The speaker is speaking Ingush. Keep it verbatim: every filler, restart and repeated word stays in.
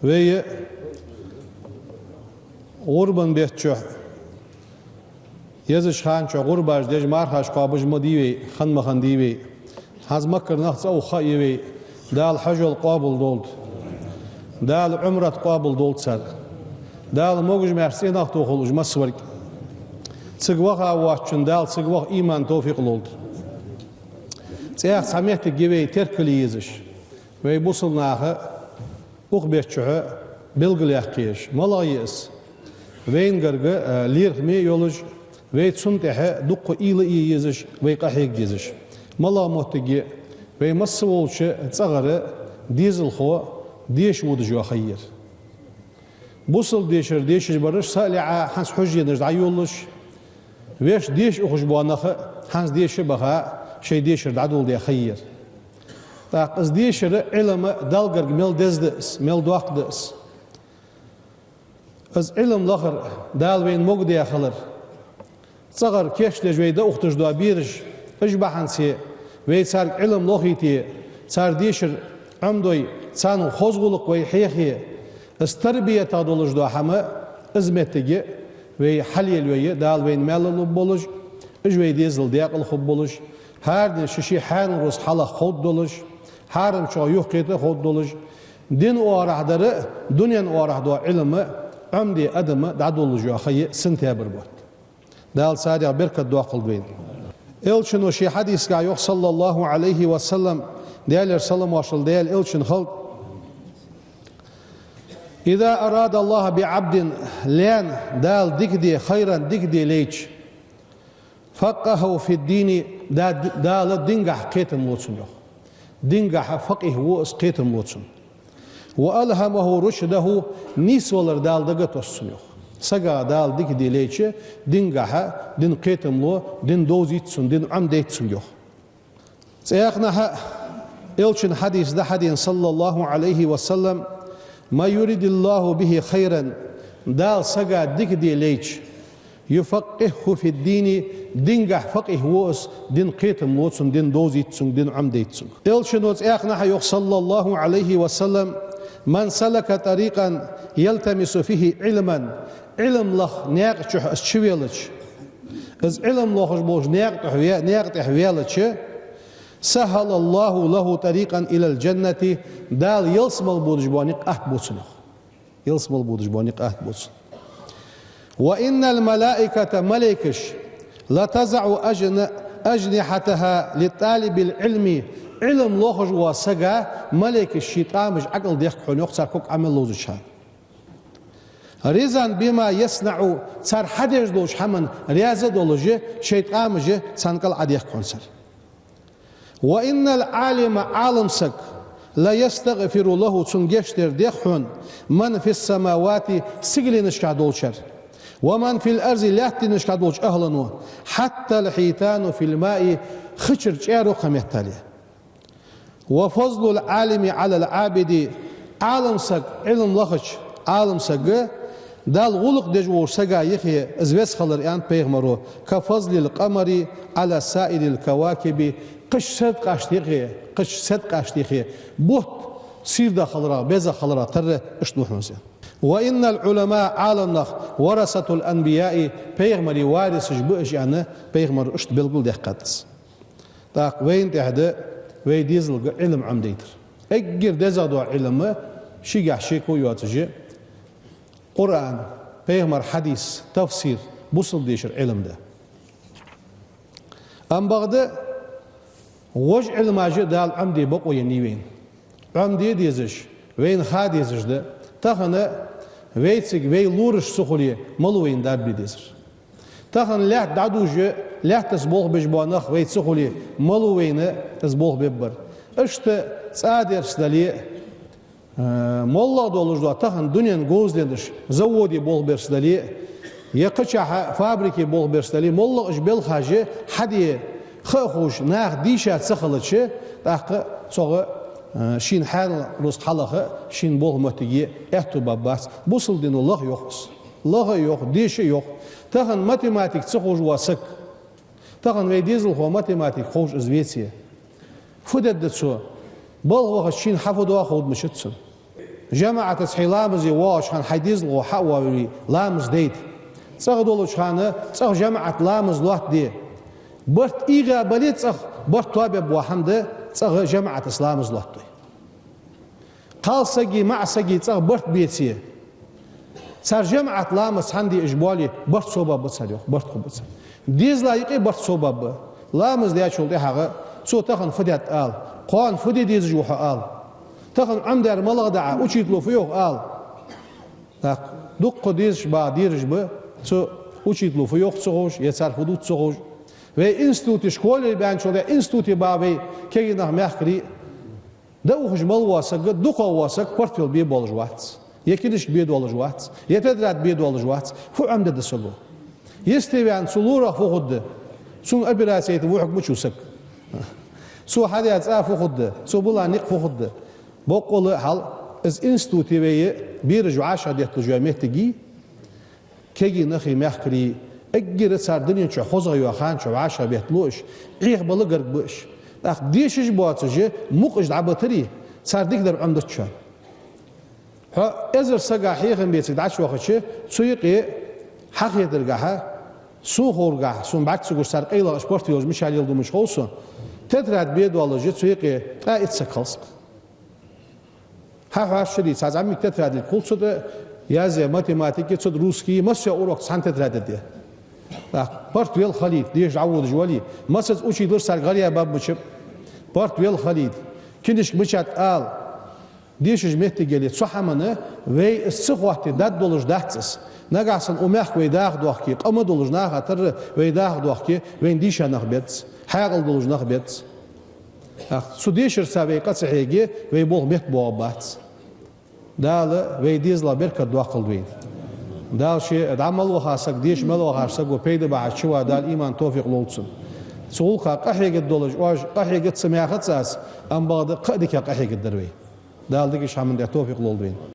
Вай гӀурбан бетта чухь, езача хана чухь гӀурбаш деш, мархаш кхоабаш ма дий вай, хӀама ма хиннадий вай. ХӀанз Маккара нах цӀа ухаш я вай. Дала хьажол къоабал долда. Дала Ӏумрат къоабал долда цар. Дала могаш-маьрша цӀенах тохалда уж массаварг. Цига ваха воацачунна Дала цига ваха иман, товфикъ лолда. ЦӀаькха цхьа моттиг я вай теркал е езаш. Вай бусалба наха укх бетта чухь белгалъяккха езаш. МалагӀа я из? Вайна гарга, а, лерхӀаме йолаш, вай цунна тӀехьа дукха уйла е езаш, вай къахьега дезаш. МалагӀа моттиг я? Вай массаволча цӀагӀара дезалхо деша водаш йола ха я ер. Бусалба дешар дешаш бараш са а лаьа, хӀанз хьуженаш дӀайолалуш, вешта деша ухаш бола нах а хӀанз деша баха, шоай дешар дӀадоладаь ха я ер. ТӀаккха из дешар а, Ӏилма а Далла гарга мел деза да из, мел доккха да из. Из Ӏилма лахар, Дала вайна могадаь хилар, цӀагӀара кийчдеш вай даухийташ дола бераш, уж бахьанце вай царга Ӏилма лохийте, цар дешар Ӏомадой, царна хоза гӀулакх вай хьехе, из тарбиятах долаш дола хӀама, из моттиг а вай хьалелайой, Дала вайна маьл лургболаш, уж вай дезала даькъала хургболаш, хӀара ден ший-ший хьанал рузкъа хьалха ховргдолаш, хьарамчох юхакхета а ховргдолаш, дина оагӀорахьа дар а, дунен оагӀорахьа дола Ӏилма а Ӏомаде адам дӀадолалуш йола ха я сентябрь бутт. Дала царех беркат доаккхалда вайна. Элчано ший хьадисагахь йоах, саллаллахӀу Ӏалайхи ва саллам, Даьлера салам-моаршал Даьла Элчанна хилда: «إذا أراد الله بعبد», лаьна Дала дика де, خيرا, дика де лайча, «فقهه في الدين», Да-, Дала дингахьа кхетам лу цунна, йоах. Дингахьа факъихӀ ву из, кхетам лу цунна. «وألهمه رشده», нийсвалар Дала дага тосс цунна, йоах. Сага Дала дика де лайча, дингахьа дин кхетам лу, дин довзийт цунна, дин Ӏомадайт цунга, йоах. ЦӀаькханахьа Элчан хьадис да хьадена, саллаллахӀу Ӏалайхи ва саллам: «من يرد الله به خيرا», Дала сага дика де лайча, «يفقهه في الدين», дингахьа факъихӀ ву из, дин кхетам лу цунна, дин довзийт цунга, дин Ӏомадайт цунга. Элчано цӀаькханахьа йоах, саллаллахӀу Ӏалайхи ва саллам: «من سلك طريقا يلتمس فيه علما», Ӏилма лаха наькъа чухь из чувеллача, из Ӏилма лохаш болча наькъа тӀехьа ве-, наькъа тӀехьа ваьлча, «سهل الله له طريقا إلى الجنة», Дала ялсмала бодаш бола никъ атта бу цунна, йоах. Ялсмала бодаш бола никъ атта бу цунна. «وإن الملائكة», малейкаш, «لتضع أجن-، أجنحتها لطالب العلم», Ӏилма лохаш волча сага малейкаша шоай ткъамаш ӀокӀалдехк хьона, йоах, цар ког Ӏомел ловзача хана. «رضا بما يصنع», цар хьадеш долча хӀаман раьза а долаш, шоай ткъамаш царна кӀал Ӏодехк хьона цар. «وإن العالم», Ӏалам саг, «ليستغفر له», цунна гешт дар дех хьона, «من في السماوات», сигаленашка долчар, «ومن في الأرض», лаьттанашка долча ахӀлано, «حتى الحيتان في الماء», хи чура чӀаро кхаметтале. «وفضل العالم على العابد», Ӏалам саг, Ӏилма лахача Ӏалам сага, Далла гӀулакх деш волча сага юхе из веза хилар, аьннад пайхамаро, «كفضل القمر على سائر الكواكب», кхыча саьрткъашта юхе, кхыча саьрткъашта юхе бутт сийрда хиларах, беза хиларах тара иштта ва хьона из. «وإن العلماء», Ӏалам нах, «ورثة الأنبياء», пайхамарий варисаш ба уж, аьнна, пайхамаро иштта белгалдаьккхад из. ТӀаккха вайна тӀехьа да вай дезалга Ӏилма Ӏомадайтар. Эггара дезагӀа дола Ӏилма, шийгахьа шеко йоацаш, Къуръан, пайхамара хьадис, тафсир, бусалба дешара Ӏилма да. Амма бакъда вож Ӏилмаш а Дала Ӏомаде бокъо еннай вайна. Ӏомаде дезаш, вайна ха дезаш да. Тахан вайцига вай лораш ца хуле, малав вайна дарба де дезар? Тахан лаьтта дӀадувш, лаьттаца болх беш бола нах вай ца хуле, малав вайна из болх бергбар? Иштта цӀа дерзадале, э, моллагӀа долаш дола тахан дунен говзалаш, заводе болх берзадале, е кхычахьа фабрике болх берзадале, моллагӀа уж белхаш хьаде ха а ховш, наха дийша ца хилча, тӀаккха цох, э, шийна хьанал рузкъа хьалаха, шийна болх моттиге аьттув баргбац. Бусалба дино лаха йоах из. Лаха а йоах, деша а йоах. Тахан математика ца ховш вола саг, тахан вай дезалхо математика ховш из веце, фу дергда цо? Балха вахача шийна хьа фу доагӀа ховргда мичад цунна. ЖамаӀатаца хьай ламазе воагӀача хана хьай дезалхо хьа а воаве, ламаз дайта. ЦӀагӀа долча хана цӀагӀа жамаӀат ламаз лоаттаде. Барт ийгӀа бале цӀагӀа, барт тоабергбола хӀама да, цӀагӀа жамаӀатаца ламаз лоаттаде. Кхалсаги маӀасаги цӀагӀа барт беце, цар жамаӀат ламаз цхьана де уж боале, барт совбаргба цар, йоах, барт хургба цар. Дезала юкъе барт совбаргба. Ламаз даьчул тӀехьагӀа цо тахан фу даьд ала, кхоана фу де дезаш ва хьо ала, тахан Ӏомадаьр малагӀа да Ӏа, учитело фу йоах ала. ТӀаккха дуккха дезаш багӀа дераш ба, цу учитело фу йоах ца ховш, е цар фу дувц ца ховш. Вай институте, школе баьнначул тӀехьа институте багӀа вай кегий нах, мехкарий, дӀаухаш мел вола саг, дукхагӀа вола саг портфель бе болаш вац, е кинашка бе долаш вац, е тетрадь бе долаш вац. Фу Ӏомаде деза саго? Йисте ваьнна, цу лорах фу хургда? Цунна операци яйта вухьаг мича ва саг? Цо хьадаь цӀа фу хургда? Цо бала никъ фу хургда? Боккъала а хьал, из институте вай бераш вӀашагӀдетталуш йола моттиг я. Кегий нахи мехкарий, эггара цар дунен чу хозагӀа йола хан чу вӀашагӀбетталу уж, Ӏехабала гарга ба уж. ТӀаккха дешаш боацаш, мукъаш дӀабатаре, цар дикадар Ӏомадеча. Хьо эзар сага хьехам бе цига дӀачувахача, цу юкъе хьахетаргахьа, сона ховргахьа, сона бӀарга ца гуш, цар къайлагӀа уж портфелаш мича леладу мича хов сона, тетрадь бе доаллаш цу юкъе ткъаь итт саг хилац-кх. Хьа хьоашалгӀа, цхьа зӀамига тетрадь хул цу тӀа, язъе математика, цу тӀа русский, массайола урок цхьан тетраде да. ТӀаккха портфель хилийта, деша дӀаводаш вале, массаза учителаш царга гӀар яь баб мичаб. Портфель хилийта, кинашка мичад ала, дешаш моттиг яле, цу хӀамана вай из ца хоатте даргдолаш дац из. Нагахьа санна укх мехка вай даха доахке, къа ма долаш наха тара вай даха доахке, вайна дийша нах беза, хьаькъал долаш нах беза. ТӀаккха цу дешарца вай къа ца хьеге, вай болх меттабоагӀаргбац. Дала вай дезала беркат доаккхалда вайна. Дала ше дӀа мел ваха саг, деша мел вахача саго пайда бахьаш чувала Дала иман, товфикъ лолда цунна. Цу гӀулакха къахьегаргдолаш, оаш къахьега ца мехац аз, амма бакъда кхы а дикагӀа къахьегаргдар вай. Дала дикача хӀаман тӀа товфикъ лолда вайна.